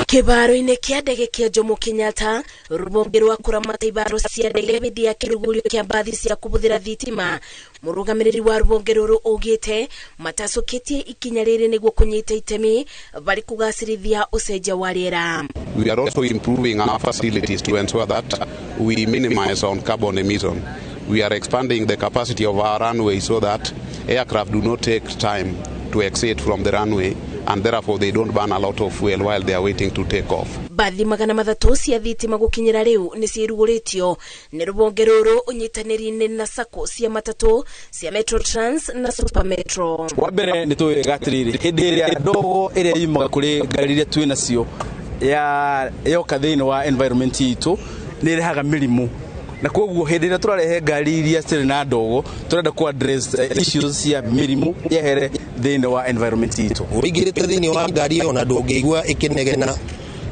Kĩbaro-inĩ kĩa ndege kĩa Jomo Kenyatta, rũhonge rwa kũramata ibaro cia ndege hĩndĩ ya kĩrugũrio kĩa mbathi cia kũhũthĩra thitima. Mũrũgamĩrĩri wa rũhonge rũrũ augĩte matacũkĩtie ikinya rĩrĩ nĩguo kũnyita itemi barĩ kũgacĩrithia ũcenjia wa rĩera. We are also improving our facilities to ensure that we minimize on carbon emission. We are expanding the capacity of our runway so that aircraft do not take time to exit from the runway and therefore they don't burn a lot of fuel while they are waiting to take off. Mbathi 300 cia thitima gũkinyĩra rĩu nĩ ciĩrugũrĩtio nĩ rũhonge rũrũ ũnyitanĩri-inĩ na sacco cia matatũ cia Metro Trans na Super Metro. Wa mbere, nĩ tũĩ atĩrĩrĩ, hĩndĩ ĩrĩa ndogo ĩrĩa yumaga kũrĩ ngari iria twĩ nacio ya yoka thĩinĩ wa environment itũ, nĩ ĩrehaga mĩrimũ, na koguo hĩndĩ ĩrĩa tũrarehe ngari iria citarĩ na ndogo, tũrenda ku address issues cia mĩrimũ yehere thĩinĩ wa environment itũ. Ũingĩrĩte thĩinĩ wa ngari ĩyo na ndũngĩigua ĩkĩnegena,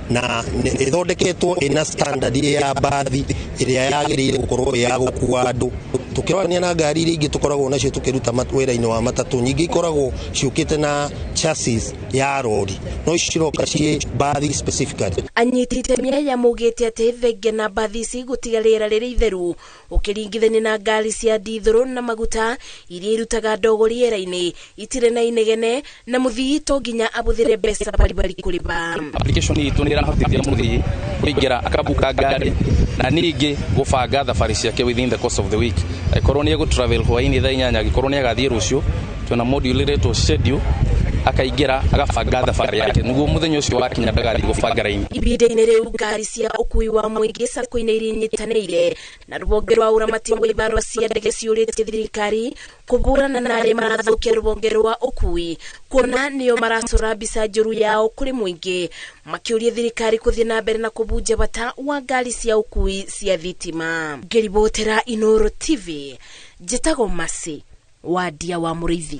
na ĩthondeketwo ĩna standard ya mbathi ĩrĩa yagĩrĩire gũkorwo ĩ ya gũkua andũ. Tũkĩrorania na ngari iria ingĩ tũkoragwo nacio tũkĩruta wĩra-inĩ wa matatũ, nyingĩ ikoragwo ciũkĩte na chassis ya rori, no ici ciroka ciĩ mbathi specifically. Anyiti itemi aya maugĩte atĩ thengia na mbathi ici gũtiga rĩera rĩrĩ itheru ũkĩringithania na ngari cia ndithũrũ na maguta iria irutaga ndogo rĩera-inĩ, itirĩ na inegene na mũthii to nginya abũthĩre mbeca baribari kũrĩba. Application itũ nĩ ĩrahotithia mũthii kũingĩra akabuka ngari na ningĩ gũbanga thabarĩ ciake within the course of the week. Angĩkorwo nĩ egũ travel hwaĩ-inĩ thaa 8, angĩkorwo nĩ agathiĩ rũciũ, twĩna module ĩretwo schedule, akaingĩra agabanga thabarĩ yake nĩguo mũthenya ũcio wakinya ndagathiĩ gũbanga raini. Ihinda-inĩ rĩu, ngari cia ũkui wa mũingĩ sacco-inĩ iria inyitanĩire na rũhonge rwa ũramati wa ibaro cia ndege ciũrĩtie thirikari kũhũrana na arĩa marathũkia rũhonge rwa ũkui, kuona nĩo maracora mbica njũru yao kũrĩ mũingĩ, makĩũria thirikari kũthiĩ na mbere na kũbunja bata wa ngari cia ũkui cia thitima. Ngĩribotera Inoro TV, njĩtagwo Masi Wandia wa Mũrĩithi.